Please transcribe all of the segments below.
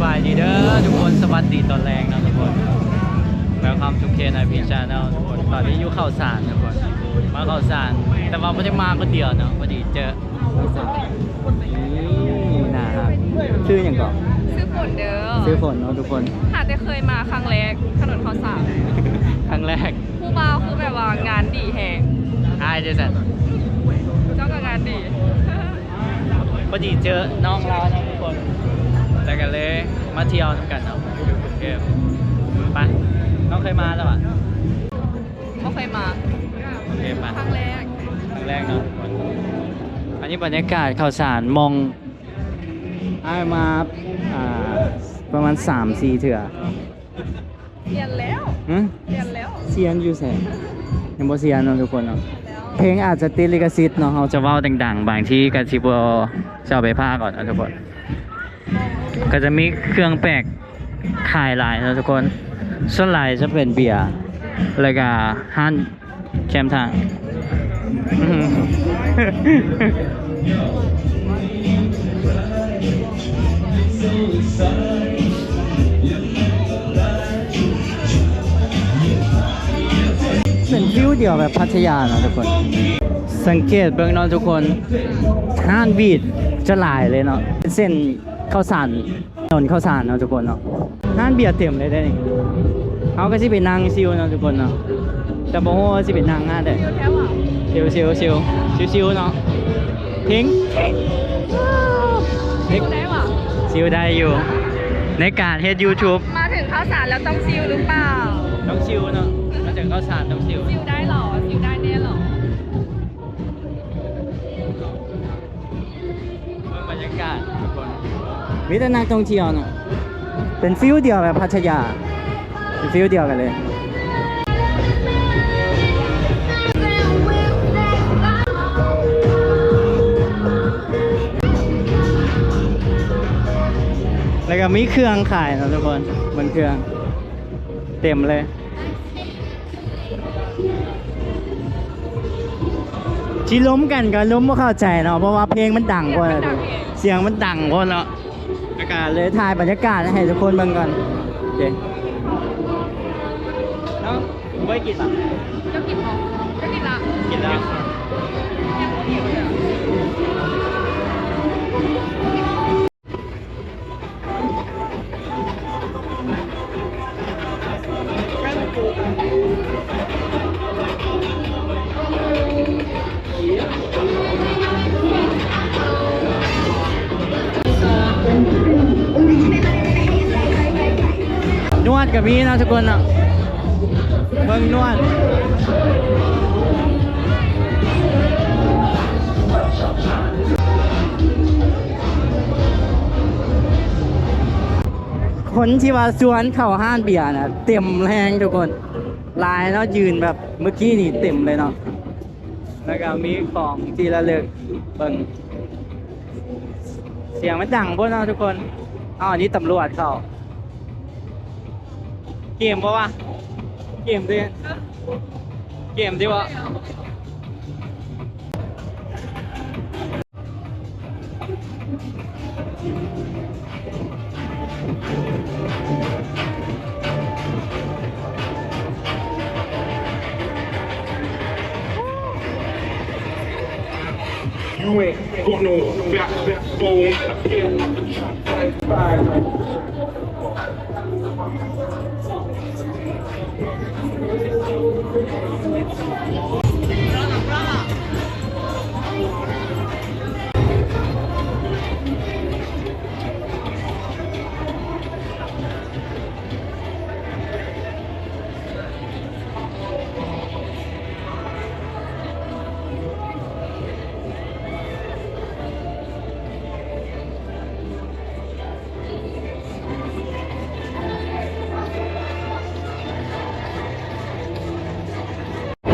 ສະບາຍດີເດີທຸກຄົນ ສະຫວັດດີຕອນແລງເນາະທຸກຄົນ. Welcome to KNIP Channel ທຸກຄົນ. ຕອນນີ້ຢູ່ເຂົ້າສານທຸກຄົນ ມາເຂົ້າສານ ແຕ່ວ່າບໍ່ໄດ້ມາຄົນດຽວເນາະ ພໍດີເຈີ ນີ້ ໜ້າຮັກ. ຊື່ຫຍັງເກາະ? ຊື່ຝົນເດີ. ຊື່ຝົນເນາະທຸກຄົນ. ຫາແຕ່ເຄີຍມາຄັ້ງແລກ ຖະໜົນເຂົ້າສານ ຄັ້ງແລກ. ຜູ້ບ່າວຄືແບບວ່າງານດີແຮງ. ອ້າຍເດຊັ້ນ? ເຈົ້າກໍງານດີ. ພໍດີເຈີນ້ອງລາວເນາະທຸກຄົນ ແລ້ວກໍເລີຍມາທ່ຽວນຳກັນເນາະ ຢູ່ກຸງເທບ. ໄປ ນ້ອງເຄີຍມາແລ້ວຫວາ? ບໍ່ເຄີຍມາ. ໂອເຄ ໄປ ຄັ້ງແລກ ຄັ້ງແລກເນາະທຸກຄົນ. ອັນນີ້ບັນຍາກາດເຂົ້າສານ ໝ່ອງອ້າຍມາ ອ່າ ປະມານສາມສີ່ເທື່ອ. ປ່ຽນແລ້ວ. ຮະ? ປ່ຽນແລ້ວ. ສ່ຽນຢູ່ໃສ? ຍັງບໍ່ສ່ຽນເນາະທຸກຄົນເນາະ. ເພງອາດຈະຕິດລິຂະສິດເນາະ ເຮົາຈະເວົ້າດັງໆ ບາງທີກໍຊິບໍ່ ຈະເອົາໄປພາກເອົາເນາະທຸກຄົນ. ກໍຈະມີເຄື່ອງແປກຂາຍຫຼາຍເນາະທຸກຄົນ ສ່ວນຫຼາຍຈະເປັນເບຍ ແລ້ວກໍຮ້ານ ແຄມທາງ. ເປັນຟິວດຽວແບບພັດທະຍາເນາະທຸກຄົນ. ສັງເກດເບິ່ງເນາະທຸກຄົນ ຮ້ານຫວີດຈະຫຼາຍເລີຍເນາະ ເປັນເສັ້ນເຂົ້າສານ ຖະໜົນເຂົ້າສານເນາະທຸກຄົນເນາະ. ຮ້ານເບຍເຕັມເລີຍເດ້ນີ້. ເຮົາກໍຊິໄປນັ່ງຊິວເນາະທຸກຄົນເນາະ ແຕ່ບໍ່ຮູ້ວ່າຊິໄປນັ່ງຮ້ານໃດ. ຊິວແທ້ຫວາ? ຊິວ ຊິວ ຊິວ ຊິວໆເນາະ. ເພງ ຊິວໄດ້ຫວາ? ຊິວໄດ້ຢູ່ ໃນການເຮັດ YouTube. ມາເຖິງເຂົ້າສານແລ້ວຕ້ອງຊິວຫຼືເປົ່າ? ຕ້ອງຊິວເນາະ ມາເຖິງເຂົ້າສານຕ້ອງຊິວ. ຊິວໄດ້ເຫລອ? ຊິວໄດ້ແນ່ເຫລອ? ເບິ່ງບັນຍາກາດທຸກຄົນ ມີແຕ່ນັກທ່ອງທ່ຽວເນາະ. ເປັນຟິວດຽວແບບພັດທະຍາ ເປັນຟິວດຽວກັນເລີຍ. ແລ້ວກໍມີເຄື່ອງຂາຍເນາະທຸກຄົນ ເບິ່ງເຄື່ອງເຕັມເລີຍ. ທີ່ລົມກັນກໍລົມບໍ່ເຂົ້າໃຈເນາະ ເພາະວ່າເພງມັນດັງໂພດ ສຽງມັນດັງແຮງ ສຽງມັນດັງໂພດເນາະ. ແລ້ວກໍເລີຍຖ່າຍບັນຍາກາດໃຫ້ທຸກຄົນເບິ່ງກ່ອນ. ໂອເຄ ເນາະ ບໍ່ໄດ້ກິນລະ? ເຈົ້າກິນບໍ່? ເຈົ້າກິນລະ? ກິນແລ້ວ. ນວດກໍມີເນາະທຸກຄົນເນາະ ເບິ່ງນວດ. ຄົນທີ່ວ່າຊວນເຂົ້າຮ້ານເບຍນະ ເຕັມແຮງທຸກຄົນ ຫຼາຍເນາະ ຢືນແບບເມື່ອກີ້ນີ້ເຕັມເລີຍເນາະ. ແລ້ວກໍມີຂອງທີ່ລະລຶກ ເບິ່ງ ສຽງມັນດັງໂພດເນາະທຸກຄົນ. ເອົາ ອັນນີ້ຕຳຫຼວດເຂົາ. ເກມບໍ່ວະ? ເກມຕິ ເກມຕິວະ? You ain't got no back, backbone.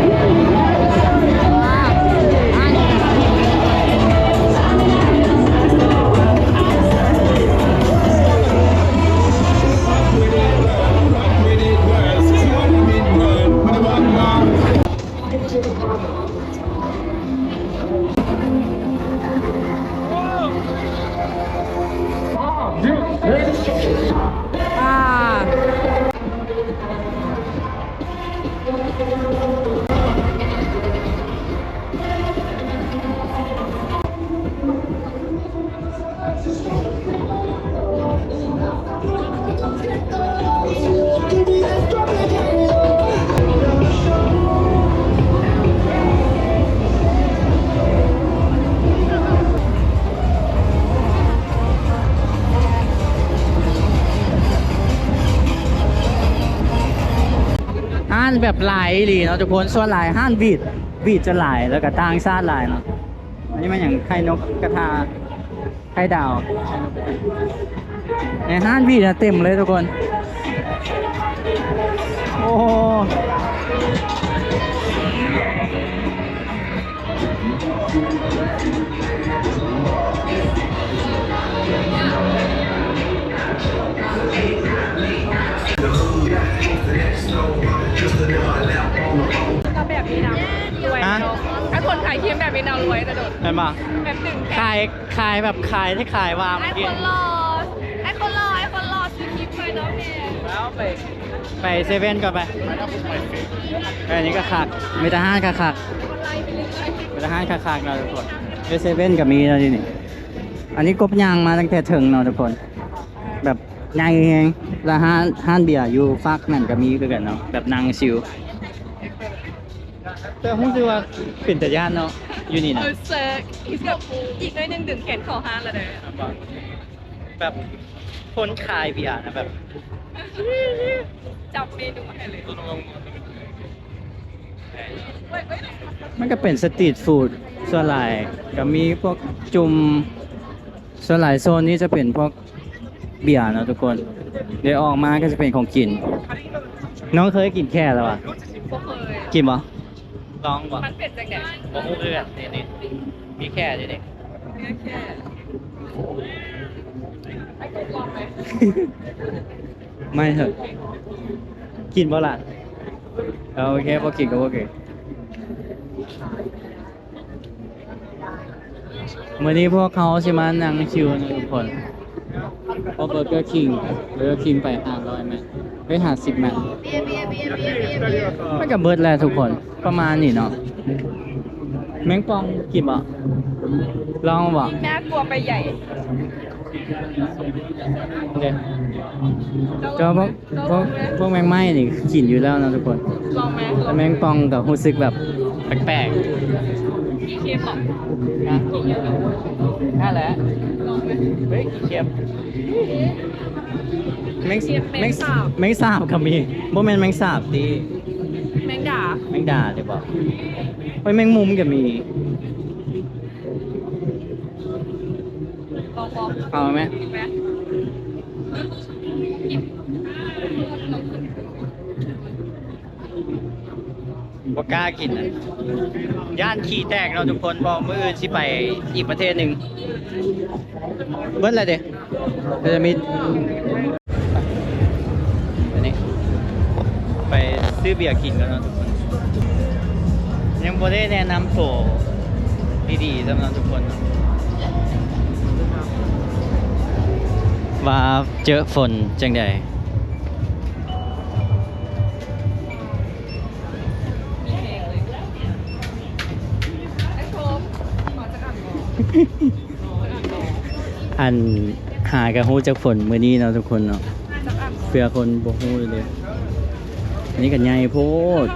ເ ອ່າ ຮ້ານແບບຫຼາຍອີ່ຫຼີເນາະທຸກຄົນ ສ່ວນຫຼາຍຮ້ານຫວີດ ຫວີດຈະຫຼາຍ ແລ້ວກໍຕ່າງຊາດຫຼາຍເນາະ. ອັນນີ້ແມ່ນຫຍັງ? ໄຂ່ນົກກະທາ ໄຂ່ດາວ ໃນຮ້ານຫວີດນະເຕັມເລີຍທຸກຄົນ. ໂອ້ ແບບນີ້ນະລວຍ ຮະ? ເນາະ ຖ້າຄົນຂາຍຄຣີມແບບນີ້ນະລວຍ ແຕ່ໂດດ ແມ່ນບໍ່? ແບບໜຶ່ງ ຂາຍ ຂາຍແບບຂາຍທີ່ຂາຍວ່າ ໄອ້ຄົນຫຼໍ່ ໄອ້ຄົນຫຼໍ່ ໄອ້ຄົນຫຼໍ່ ຊື້ຄຣີມໃຫ້ນ້ອງແດ່. ໄປເຊເວັ່ນກ່ອນໄປ ອັນນີ້ກໍຄັກ ມີແຕ່ຮ້ານຄັກໆ ມີແຕ່ຮ້ານຄັກໆເນາະທຸກຄົນ. ເຊເວັ່ນກໍມີເນາະທີ່ນີ້. ອັນນີ້ກົບຍ່າງມາຕັ້ງແຕ່ເທິງເນາະທຸກຄົນ ແບບໃຫຍ່ແຮງ. ແລ້ວຮ້ານ ຮ້ານເບຍຢູ່ຟາກນັ້ນກໍມີຄືກັນເນາະ ແບບນັ່ງຊິວ. ແຕ່ຮູ້ສຶກວ່າເປັນຕາຢ້ານເນາະ ຢູ່ນີ້ນະ. ເອີ ເຊີ ອີກໜ້ອຍໜຶ່ງດຶງແຂນເຂົ້າຮ້ານລະເດີ. ແບບຄົນຂາຍເບຍນະ ແບບຈັບເມນູໃຫ້ເລີຍ. ມັນກໍເປັນສະຕຣີດຟູດ ສ່ວນຫຼາຍກໍມີພວກຈຸ່ມ ສ່ວນຫຼາຍໂຊນນີ້ຈະເປັນພວກເບຍເນາະທຸກຄົນ. ດຽວອອກມາກໍຈະເປັນຂອງກິນ. ນ້ອງເຄີຍກິນແຂ່ແລ້ວຫວາ? ບໍ່ເຄີຍ. ກິນບໍ່? ລອງບໍ່? ມັນເປັນຈັ່ງໃດ? ບໍ່ຮູ້ຄືກັນ. ນີ້ໆ ມີແຂ່ຢູ່ນີ້. ແຂ່ ແຂ່ ໄປທົດລອງໄໝ? ໄມ່ເຖາະ. ກິນບໍ່ລະ? ເອົາ ໂອເຄ ບໍ່ກິນກໍບໍ່ກິນ. ມື້ນີ້ພວກເຮົາຊິມານັ່ງຊິວນະທຸກຄົນ ເພາະເບີເກີຄິງ ເບີເກີຄິງໄປຫ້າຮ້ອຍແມັດ ເອີຍ ຫ້າສິບແມັດ ມັນກໍເບິດແລ້ວທຸກຄົນ ປະມານນີ້ເນາະ. ແມງປ່ອງກິນບໍ່? ລອງບໍ່? ໜ້າກົວໄປໃຫຍ່. ໂອເຄ ແຕ່ວ່າພວກ ພວກ ພວກແມງໄມ້ນີ້ກິນຢູ່ແລ້ວເນາະທຸກຄົນ. ລອງໄໝ? ແຕ່ແມງປ່ອງກໍຮູ້ສຶກແບບແປກໆ. ຂີ້ເຄັມບໍ່? ນະ ນັ້ນແຫຼະ. ລອງໄໝ? ເຮີ້ຍ ຂີ້ເຄັມ. ແມງ ແມງສາບ ແມງສາບກໍມີ. ບໍ່ແມ່ນແມງສາບຕິ ແມງດາ ແມງດາຕິບໍ່? ໂອ້ຍ ແມງມຸມກໍມີ. ເອົາໄໝ? ບໍ່ກ້າກິນນະ ຢ້ານຂີ້ແຕກເນາະທຸກຄົນ ເພາະມື້ອື່ນຊິໄປອີກປະເທດໜຶ່ງ. ເບິດແລ້ວເດ້. ກໍຈະມີ ອັນນີ້ ໄປຊື້ເບຍກິນກ່ອນເນາະທຸກຄົນ. ຍັງບໍ່ໄດ້ແນະນຳໂຕດີໆ ສຳລັບທຸກຄົນເນາະ ວ່າເຈີຝົນຈັ່ງໃດ. ອັນຫາກໍຮູ້ຈັກຝົນມື້ນີ້ເນາະທຸກຄົນເນາະ ເພື່ອຄົນບໍ່ຮູ້ເລີຍ. ອັນນີ້ກໍໃຫຍ່ໂພດ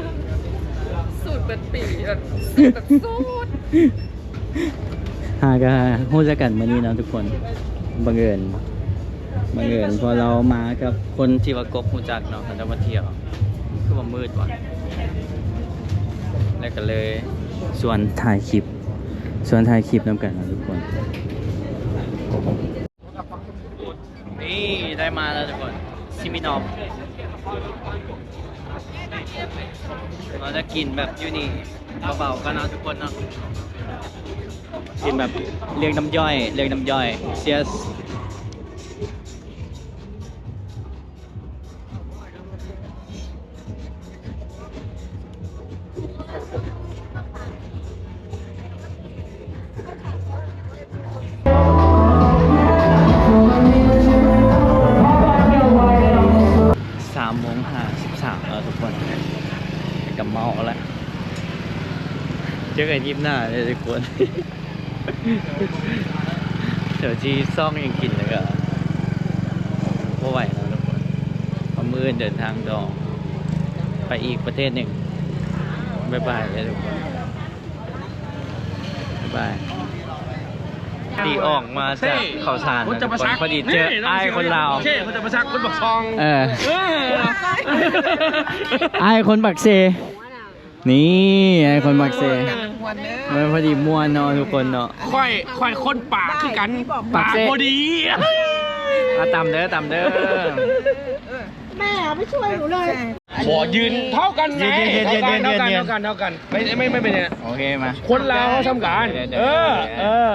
ສູດເບິດປີ ແບບສູດແບບສູດ. ຫາກໍຮູ້ຈັກກັນມື້ນີ້ເນາະທຸກຄົນ ບັງເອີນ ບັງເອີນ ເພາະລາວມາກັບຄົນທີ່ວ່າກົບຮູ້ຈັກເນາະ ເຂົາເຈົ້າມາທ່ຽວ ຄືວ່າມືດຫວາ ແລ້ວກໍເລີຍຊວນຖ່າຍຄລິບ ຊວນຖ່າຍຄລິບນຳກັນເນາະທຸກຄົນ. ນີ້ໄດ້ມາແລ້ວທຸກຄົນ ຊິມິນອບ ເຮົາຈະກິນແບບຢູ່ນີ້ເບົາໆກ່ອນເນາະທຸກຄົນເນາະ ກິນແບບລຽກນ້ຳຍ່ອຍ ລຽກນ້ຳຍ່ອຍ. Cheers. ກໍຍິ້ມໜ້າເດ້ທຸກຄົນ. ດຽວຊິຊອກຫຍັງກິນແລ້ວກໍບໍ່ໄຫວແລ້ວທຸກຄົນ. ເພາະມື້ອື່ນເດີນທາງຕໍ່ໄປອີກປະເທດໜຶ່ງ. ບາຍບາຍເດີທຸກຄົນ. ບາຍບາຍ. ທີ່ອອກມາຈາກເຂົ້າສານ ຄົນຈຳປາສັກ ພໍດີເຈີອ້າຍຄົນລາວ ໂອເຄ ຄົນຈຳປາສັກ ຄົນປາກຊ່ອງ ເອີ ເອີ ອ້າຍຄົນປາກເຊ. ນີ້ ອ້າຍຄົນປາກເຊ ເອີ ພໍດີມ່ວນເນາະທຸກຄົນເນາະ. ຂ້ອຍ ຂ້ອຍຄົນປາກຄືກັນ ປາກເຊ ປາກບໍ່ດີ. ອ່ະ ຕຳເດີ ຕຳເດີ. แม่ไม่ช่วยหนูเลย ບໍ່ ຢືນເທົ່າກັນໄງ ຢືນ ຢືນ ເທົ່າກັນ ເທົ່າກັນ ເທົ່າກັນ ເທົ່າກັນ ໄມ່ ໄມ່ ໄມ່ເປັນຫຍັງ. ໂອເຄ ມາ ຄົນລາວເຮົາສ່ຳກັນ. ເອີ ເອີ.